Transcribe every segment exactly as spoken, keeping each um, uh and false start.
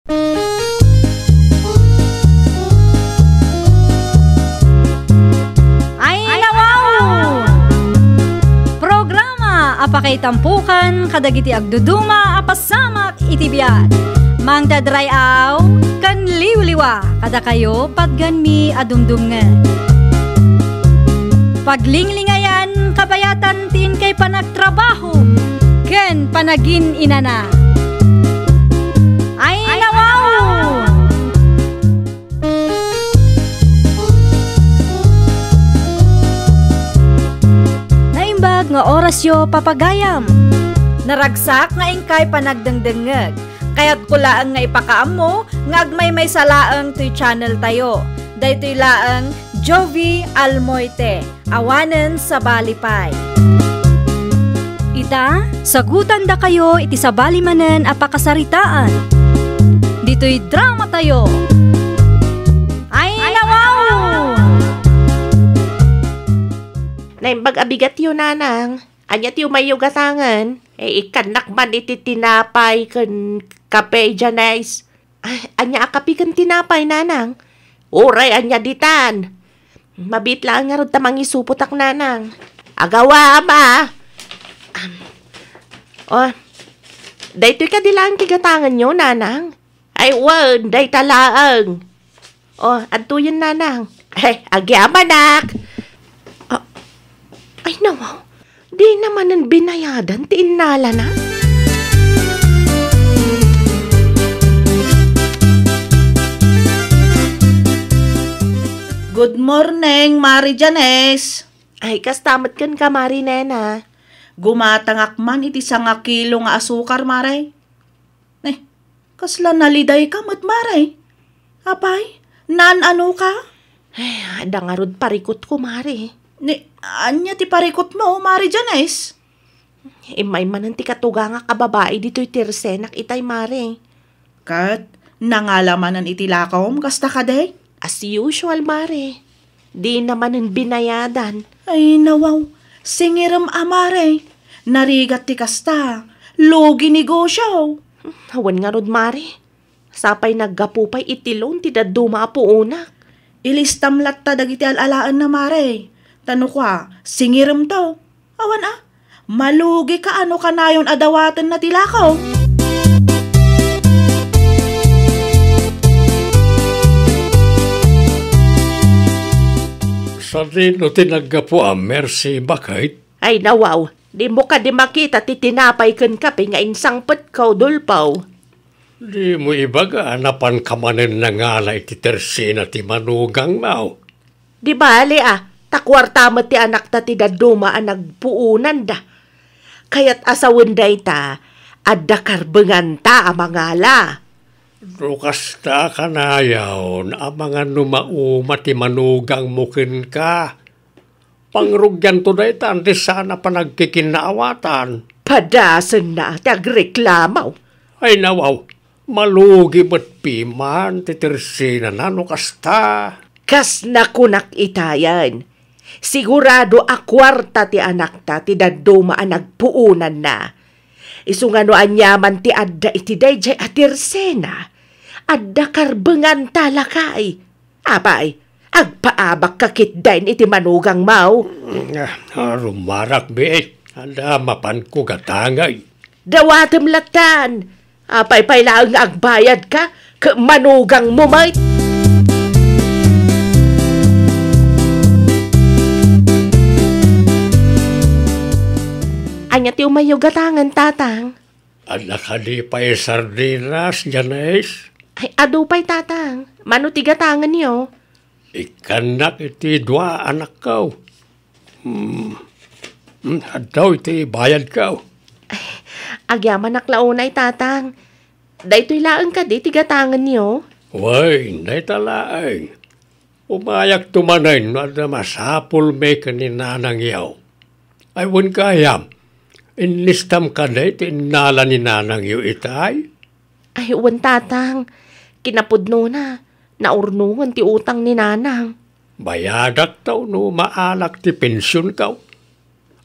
Ay, nawaw! Programa a pakaitampukan kadagiti agduduma a pasamak iti biag. Mangdadray-aw ken liwliwa kadakayo patgenmi a dumdumngeg. Paglinglingayan kabayatan ti inkay panagtrabaho ken panagin-inana. Ay, nawaw! Naimbag nga orasyo, papagayam. Naragsak nga inkay panagdengdengngeg. Kayatko laeng nga ipakaammo nga agmaymaysa laeng toy channel tayo. Daytoy laeng Jovi Almoite. Awanen sabali pay. Ita, sagutandakayo iti sabali manen a pakasaritaan. Ditoy drama tayo. Ay, nawaw! Naimbag a bigatyo, nanang. Ania ti umayyo gatangen? Eh, ikkannak man iti tinapay ken kape, Janice. Ay, ania a kape ken tinapay, nanang? Uray ania ditan. Mabiit laeng ngarud ta mangisupotak, nanang. Agawa, ama. Am. Oh, daytoy kadi laeng ti gatangenyo, nanang? Ay, wen, dayta laeng. Oh, adtoyen, nanang. Eh, agyamanak. Ah, ay, nawaw. Di na manen binayadan ti innalana. Good morning, Mari Janice. Ay, kasta met kenka, Mari Nena. Gumatangak man iti sangakilo nga asukar, Mare. Eh, kasla nalidayka met, Mare. Apay, naan-anoka? Ay, adda ngarud parikutko, Mare. Ni, ania ti parikutmo, Mare Janice? Immay manen ti katugangak a babai ditoy tirsenak itay, Mare. Ket nangala manen iti lakom, kasta kadi? As usual, Mare. Di na manen binayadan. Ay, nawaw. Singirem a, Mare. Narigat ti kasta. Lugi negosyo. Awan ngarud, Mare. Sapay naggapu pay iti loan ti dadduma a puonak. Ilistam latta dagiti al-alaenna, Mare. Ta no kua, singiremto. Awan a, malugika a no kanayon a dawatenna ti lako. Sadino ti naggapu a Mercy, baket? Ay, nawaw, dimo kadi makita ti tinapay ken kape nga insangpetko, Dolpaw? Dimo ibaga a napanka manen nangala iti tersena ti manugangmo? Di bale a, ta kuarta met ti anakta ti dadduma a nagpuonanda. Kayat a sawen dayta, adda karbenganta a mangala. No kasta kanayon, amangan no mauma ti manugangmo kenka. Pangrugianto dayta, ti saan a panagkikinnaawatan. Padasenna ti agreklamo. Ay, nawaw, malugi met piman ti tersenana no kasta. Kas nakunak itayen, sigurado a kuarta ti anakta ti dadduma a nagpuonanna. Isu nga no aniaman ti adda iti daydiay a tersena, adda karbenganta, lakay. Apay, agpaabakka ketdin iti manugangmo? Ah, rumarak, bi. Adda mapanko gatangen. Dawatem lattan. Apay pay laeng nga agbayadka, ket manugangmo met. Ania ti umayyo gatangen, Tatang? Adda kadi pay sardinas, Janice? Ay, adu pay, Tatang. Mano ti gatangenyo? Ikkannak iti dua a anakko. Hmm. Hmm, adtoy ti bayadko. Ay, agyamanak la unay, Tatang. Daytoy laeng kadi ti gatangenyo? Wen, dayta laeng. Umayakto manen no adda masapulmi ken ni nanangyo. Ay, wen gayam, inlistam kadi ti innala ni nanangyo itay? Ay, wen, Tatang. Kinapudnona, naurnongen ti utang ni Nanang. Bayadakto no maalak ti pensionko.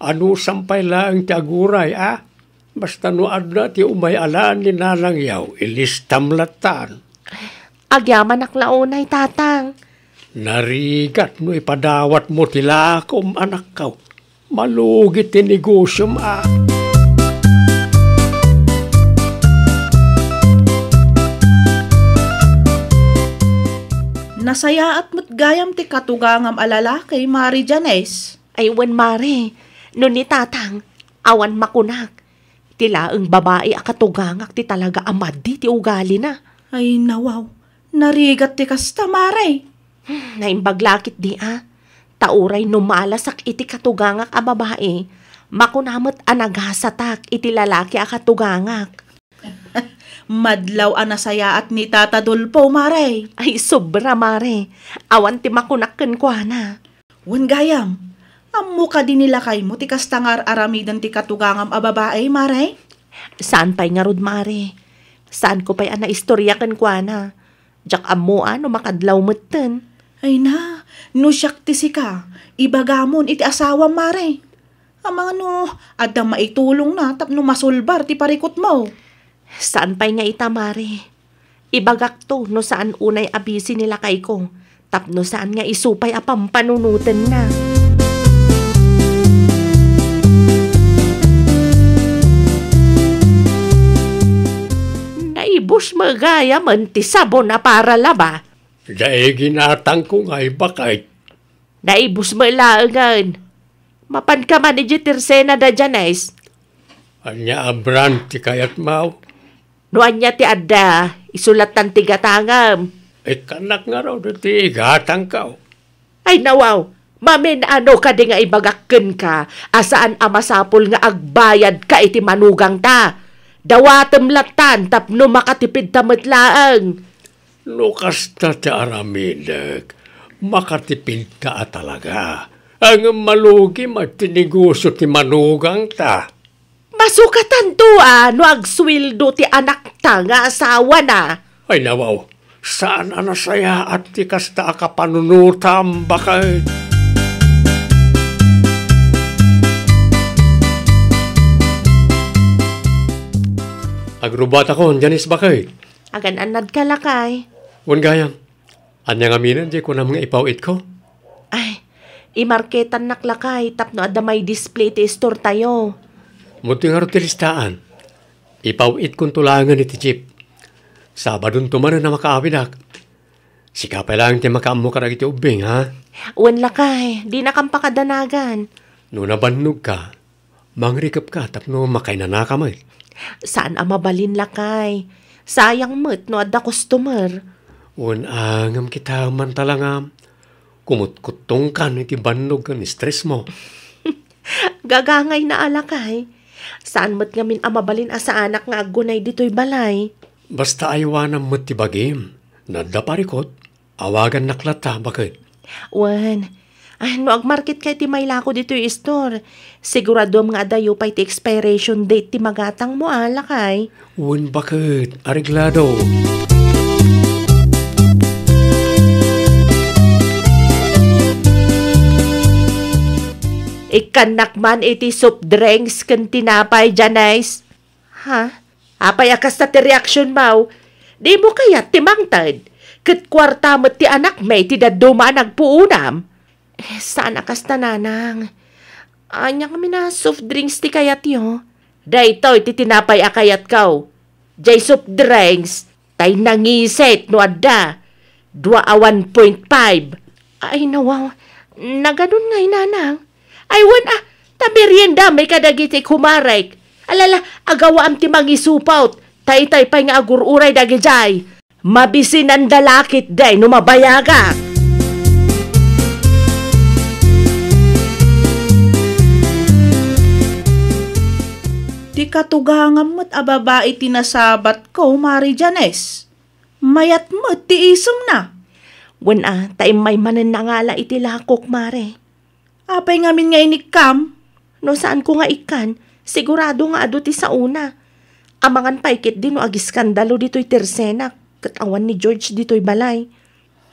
Anusam pay laeng ti aguray, a? Basta no adda ti umay-ala ni Nanang Yaw, ilistam lattan. Agyamanak la unay, Tatang. Narigat no ipadawatmo ti lakom, anakko. Malugi ti negosiom, a. Nasayaat met gayam ti katugangam a lalaki, Mare Janice. Ay, wen, Mare. No ni Tatang, awan makunak. Ti laeng babai a katugangak ti talaga a madi ti ugalina. Ay, nawaw. Narigat ti kasta, Mare. Hmm, naimbag la ketdi a. Ta uray no malasak iti katugangak a babai, makuna met a nagasatak iti lalaki a katugangak. Madlaw a nasayaat ni Tata Dolfo, Mare. Ay, sobra, Mare. Awan ti makunak kenkuana. Wen gayam, ammo kadi ni lakaymo ti kasta nga ar-aramiden ti katugangam a babai, Mare? Saan pay ngarud, Mare. Saanko pay a naistoria kenkuana. Diak ammo a no makadlaw metten. Ay na, no siak ti sika, ibagamon iti asawam, Mare. Amangan no adda maitulongna tapno masulbar ti parikutmo. Saan pay nga ita, Mare. Ibagakto no saan unay a bisi ni lakayko, tapno saan nga isu pay a pampanunotenna. Naibus met gayamen ti sabon a para laba. Daydi ginatangko nga ibaket. Naibus met laengen. Mapanka man idiay tersena da Janice. Ania a brand ti kayatmo? No ania ti adda, isu lattan ti gatangem. Ikkannak ngarud ti igatangko. Ay, nawaw, mamin-ano kadi nga ibagak kenka a saan a masapul nga agbayadka iti manugangta? Dawatem lattan tapno makatipidta met laeng. No kasta ti aramidek, makatipidka a talaga. Ngem malugi met ti negosio ti manugangta. Masukatanto a no agsueldo ti anakta nga asawana. Ay, nawaw, saan a nasayaat ti kasta a kapanunotam, baket. Agrubatakon, Janice, baket. Agan-annadka, lakay. Wen gayam, ania ngaminen ti kunam nga ipaw-itko? Ay, imarketannak, lakay, tapno adda may display ti istortayo. Muddi ngarud ti listaan. Ipaw-itkonto laengen iti jeep. Sabadonto manen a makaawidak. Sika pay laeng ti makaammo kadagiti ubbing, ha? Wen, lakay, dinakam pakadanagan. No nabannogka, mangrikepka tapno makainanaka met. Saan a mabalin, lakay. Sayang met no adda customer. Wen, a, ngem kita man talangam. Kumutkuttongkan iti bannog ken stressmo. Gagangayna a, lakay. Saan met ngamin a mabalin a saanak nga aggunay ditoy balay. Basta aywanam met ti bagim. No adda parikut, awagannak latta, baket. Wen. Ay, no agmarketka iti mailako ditoy istor, siguraduem nga adayo pay ti expiration date ti magatangmo a, lakay. Wen, baket, areglado. Ikkannak man iti soft drinks ken tinapay, Janice. Ha? Apay a kasta ti reaksionmo? Dimo kayat ti mangted? Ket kuarta met ti anakmi ti dadduma a nagpuonam. Eh, saan a kasta, nanang. Ania ngamin a soft drinks ti kayatyo? Daytoy ti tinapay a kayatko. Jay soft drinks, tay nangisit no adda. Dua a one point five. Ay, nawaw. Naganon ngay, nanang? Ay, wen a, ta meriendami kadagiti kumarek. Alala, agawaam ti mangisupot. Tay-tay pay nga agur-uray dagijay. Mabisinanda la ketdi no mabayagak. Ti katugangam met a babai ti nasabatko, Mare Janice. Mayat met ti isemna. Wen a, ta immay manen nangala iti lakok, Mare. Apay ngamin nga inikkam? No saanko nga ikkan, sigurado nga adu ti saona. Amangan pay ketdi no agiskandalo ditoy tersenak ket awan ni George ditoy balay.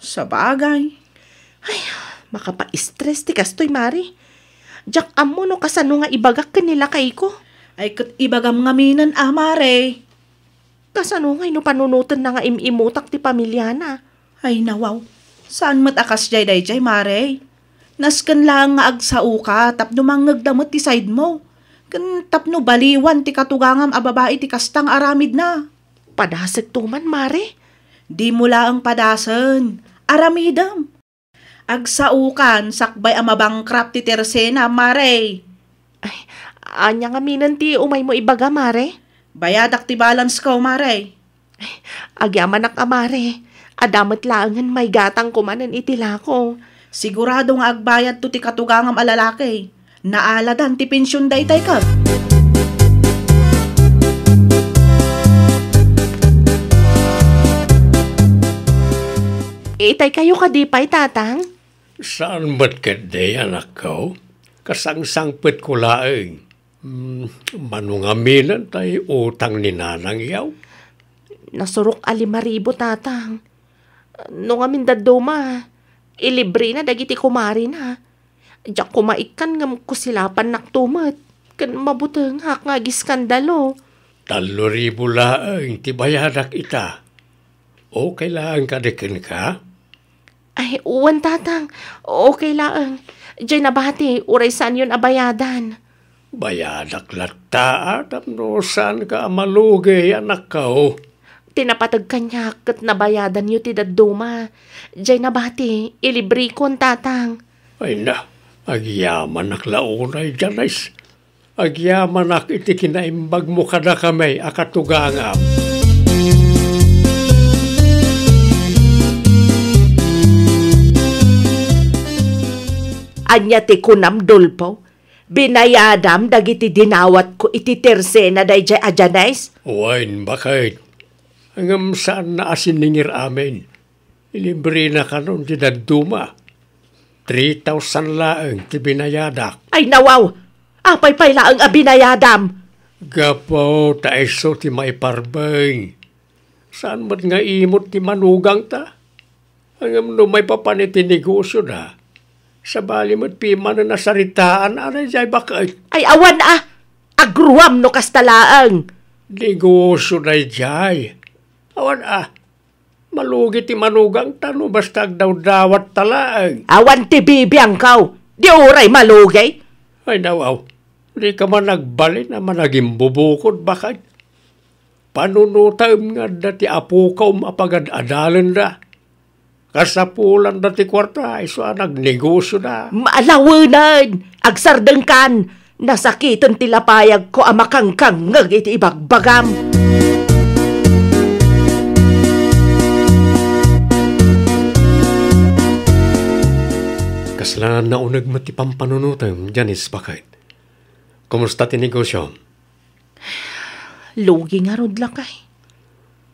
Sabagay. Ay, makapa-stress ti kastoy, Mare. Diak ammo no kasano nga ibagak ken ni lakayko. Ay, ket ibagam ngaminen a, Mare. Kasano ngay no panunotenna nga im-imutak ti pamiliana? Ay, nawaw. Saan met a kasdiay daydiay, Mare? Nasken laeng nga agsaoka tapno mangngegda met ti side mo. Ken tapno baliwan ti katugangam a babai ti kasta nga aramidna. Padasekto man, Mare. Dimo laeng padasen. Aramidem. Agsaokan sakbay a mabankrupt ti Tersena, Mare. Ay, ania ngaminen ti umaymo ibaga, Mare? Bayadak ti balance ko, Mare. Ay, agyamanak a, Mare. Adda met laengen maigatangko manen iti lako. Sigurado nga agbayadto ti katugangam a lalaki. Naaladan ti pension daytay ket. Itay kayo kadi pay, Tatang? Saan met ketdi, anakko? Kasangsangpetko laeng. Hmm, mano ngaminen tay utang ni Nanang yaw? Nasurok a lima ribu, Tatang. No ngamin dadduma, ilibrena dagiti kumarina. Diak koma ikkan ngem kusilapannakto met, ken mabutengak nga agiskandalo. Tallo ribu laeng ti bayadak ita. Okay laeng kadi kenka? Ay, wen, Tatang. Okay laeng. Diay nabati, uray saanyon a bayadan. Bayadak latta, a, tapno saanka a malugi, anakko. Ti napateg kaniak ket nabayadanyo ti dadduma. Diay nabati, ilibrikon, Tatang. Ay na, agyamanak la unay, Janice. Agyamanak iti kinaimbagmo kadakami a katugangam. Ania ti kunam, Dolfo? Binayadam dagiti dinawatko iti Tersena daydiay a Janice? Wen, baket. Ngem saanna a siningir amin. Ilibrena kanon ti dadduma. Three thousand laeng ti binayadak. Ay, nawaw! Apay pay laeng a binayadam? Gapu ta isu ti maiparbeng. Saan met nga imot ti manugangta? Ngem no maipapan iti negosioda, sabali met pimanen a saritaan a daydiay baket. Ay, awan a! Agruam no kasta laeng! Negosio daydiay. Awan a! Malugi ti manugangta no basta agdawdawatta laeng. Awan ti bibiangkaw, di uray malugi. Ay, nawaw, dika man agbalin a managimbubukod, baket. Panunotem nga adda ti apokom a pagad-adalenda. Kasapulanda ti kuarta, isu a nagnegosioda. Maalawenen! Agsardengkan! Nasakiten ti lapayagko a makangkangngeg iti ibagbagam. Kasla nauneg met ti pampanunotem, Janice, baket. Kumusta ti negosio? Lugi ngarud, lakay.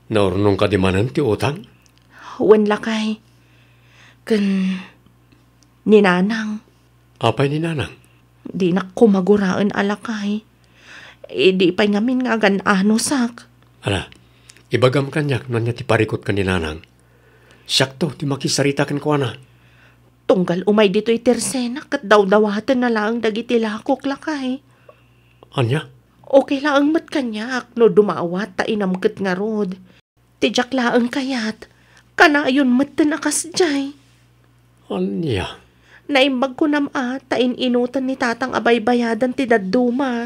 Naurnong kadi manen ti utang? Wen, lakay. Ken ni Nanang. Apay ni Nanang? Dinak koma guraen a, lakay. Idi pay ngamin nga agan-anosak. Ala, ibagam kaniak no ania ti parikut ken ni Nanang. Siakto ti makisarita kenkuana. Tunggal umay ditoy Tersena ket dawdawatenna laeng dagiti lakok, lakay. Ania? Okay laeng met kaniak no dumawat ta inamket ngarud. Ti diak laeng kayat, kanayon metten a kasdiay. Ania? Naimbag kunam a ta in-inoten ni Tatang a baybayadan ti dadduma.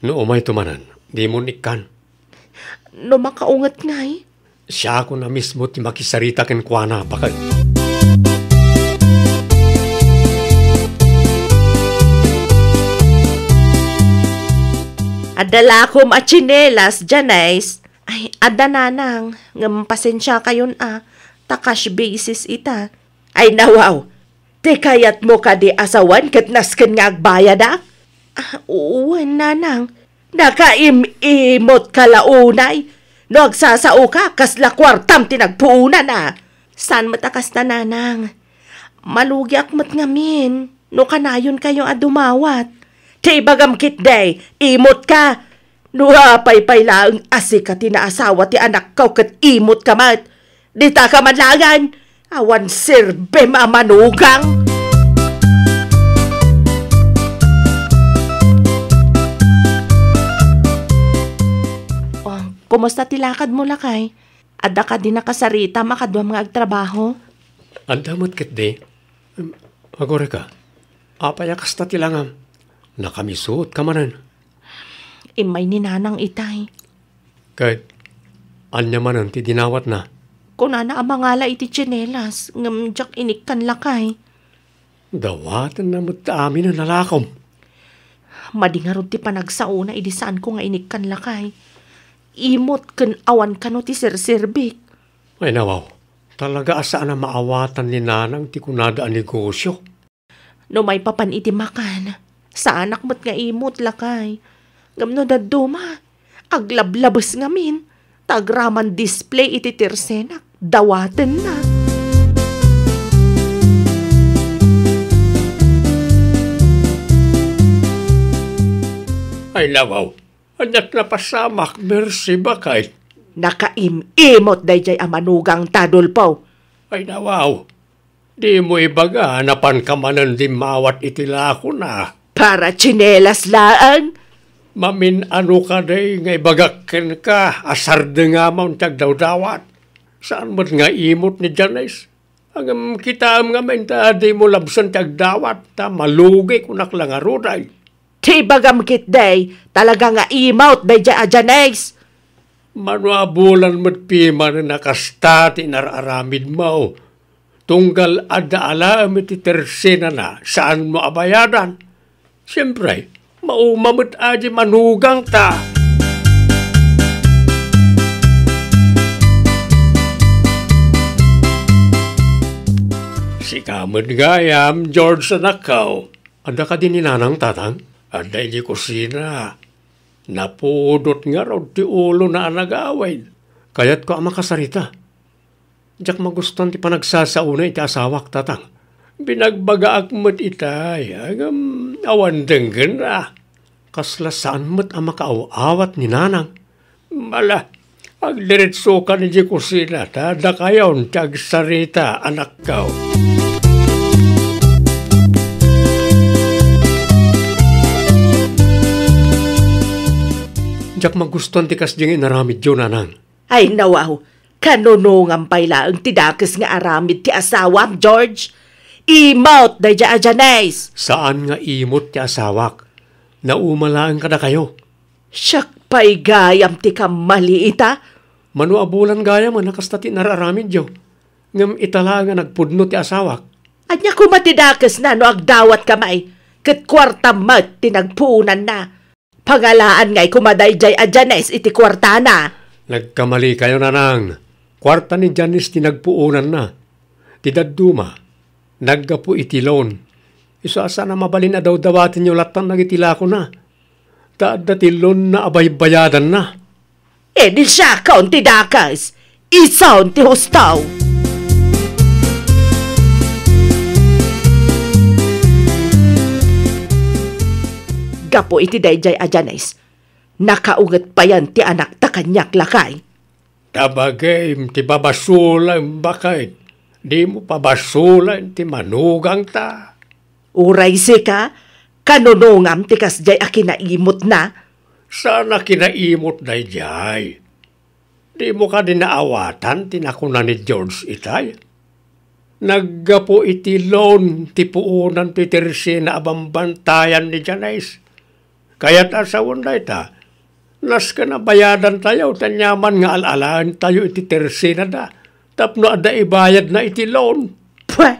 No umayto manen, dimon ikkan. No makaunget ngay? Siakon a mismo ti makisarita kenkuana, baket. Adda lakom a tsinelas, Janice. Ay, adda, Nanang, ngem pasensiakayon a, ta cash basis ita. Ay, nawaw, ti kayatmo kadi a sawen ket nasken nga agbayadak? Ah, wen, Nanang. Nakaim-imot ka la unay. No agsasaoka, kasla kuartam ti nagpuonan a. Saan met a kasta, Nanang. Malugiak met ngamin no kanayonkayo a dumawat. Ti ibagam ketdi, imot ka. No apay pay laeng a sika ti naasawa ti anakko ket imot ka met, dita ka man laengen, awan serbem a manugang. Kumusta ti lakadmo, lakay? Adda kadi nakasaritam a kaduam nga agtrabaho? Adda met ketdi. Em, agurayka. Apay a kasta ti langam? Nakamisuotka manen. Immay ni Nanang itay. Ket ania manen ti dinawatna? Kunana a mangala iti tsinelas, ngem diak inikkan, lakay. Dawatenna met ta aminen a lakom. Madi ngarud ti panagsaona idi saanko nga inikkan, lakay. Imot ken awan kano ti serserbik. Ay, nawaw. Talaga a saan a maawatan ni Nanang ti kunada a negosio. No maipapan iti makan, saanak met nga imot, lakay. Ngem no dadduma, aglablabes ngamin, ta agraman display iti tersenak, dawatenna. Ay, nawaw. Ania't napasamak, Mercy, bakay? Nakaim-imot daydiay a manugangta, Dolfo. Ay, nawaw. Dimo ibaga, napanka manen dimmawat iti lakona. Para tsinelas laeng? Mamin-ano kadi nga ibagak kenka a sardengam ti agdawdawat? Saan met nga imot ni Janice? Ngem kitaem ngamin ta dimo labsen ti agdawat, ta malugi, kunak la ngarud ay. Ti ibagam ketdi, talaga nga imot daydiay a Janice. Mano a bulan met pimanen a kasta ti inar-aramidmo. Tunggal adda alaem iti tersenana, saanmo a bayadan. Siempre, mauma met a di manugangta. Sika met gayam, George, anakko. Adda kadi ni Nanang, Tatang? Adda idiay kusina. Napudot ngarud ti ulona a nagawid. Kayatko a makasarita. Diak magustuan ti panagsasaona iti asawak, Tatang. Binagbagaak met itay, ngem awan denggenna. Kasla saan met a makaaw-awat ni Nanang. Ala, agdiretsokan idiay kusina, ta dakayon ti agsarita, anakko. Diak magustuan ti kasdiay nga inaramidyo, Nanang. Ay, nawaw, kanunongam pay laeng ti dakes nga aramid ti asawam, George? Imot daydiay a Janice! Saan nga imot ti asawak. Nauma laeng kadakayo. Siak pay gayam ti kammali ita? Mano a bulan gayam a kasta ti inar-aramidyo. Ngem ita laeng a nagpudno ti asawak. Ania koma ti dakesna no agdawatka may, ket kuartam met ti nagpuonanna? Pangalaan ngay koma daydiay a Janice iti kuartana. Nagkamalikayo, Nanang. Kuarta ni Janice ti nagpuonanna. Ti dadduma, naggapu iti loan. Isu a saan a mabalin a dawdawatenyo latta dagiti lakona. Ta adda ti loanna a baybayadanna. Idi siakon ti dakes, ison ti husto. Gapu iti daydiay a Janice, nakaunget payen ti anakta kaniak, lakay. Ta bagim ti pabasolem, baket, dimo pabasolen ti manugangta. Uray sika, kanunongam ti kasdiay a kinaimutna? Saan a kinaimut daydiay. Dimo kadi naawatan ti nakuna ni George itay? Naggapu iti loan ti puonan ti tersena a bambantayan ni Janice. Kayat a sawen dayta, nasken a bayadantayo ta aniaman nga al-alaentayo iti tersenada tapno adda ibayadna iti loan. Pwe!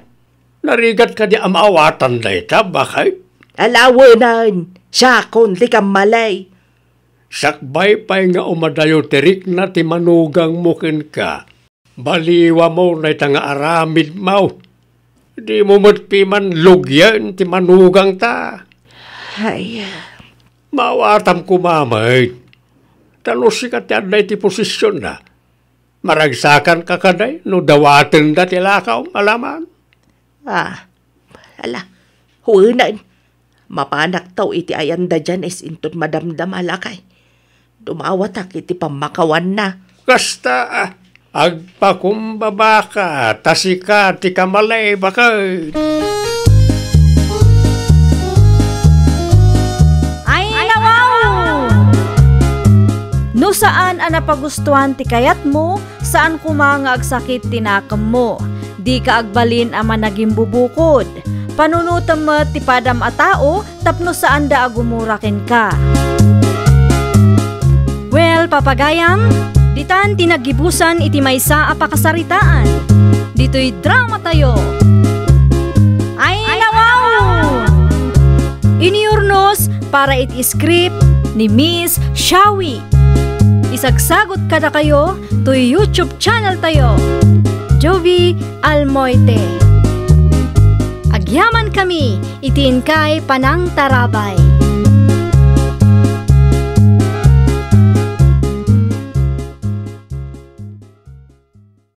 Narigat kadi a maawatan dayta, baket? Alawenen, siakon ti kammali. Sakbay pay nga umadayo ti rikna ti manugangmo kenka, baliwamo dayta nga aramidmo. Dimo met piman lugien ti manugangta. Ay. Maawatam koma met. Ta no sika ti adda iti posisionna, maragsakanka kadi no dawatenda ti lakawm a laman? Ah, ala, wenen. Mapanakto iti ayan da Janice inton madamdama, lakay. Dumawatak iti pammakawanna. Kasta, ah, agpakumbabaka, ta sika ti kamalay, baket. Ay, nawaw! No saan Napagustuan ti kayatmo, saan koma nga agsakit ti nakemmo. Dika agbalin a managimbubukod. Panunotem met ti padam a tao tapno saanda a gumura kenka. Well, papagayam, ditan ti naggibusan iti maysa a pakasaritaan. Ditoy drama tayo. Ay, nawaw! Iniurnos para iti script ni Miss Shawi. Isagsagot kadakayo toy YouTube channel tayo, Jovi Almoite. Agyaman kami iti inkay panangtarabay.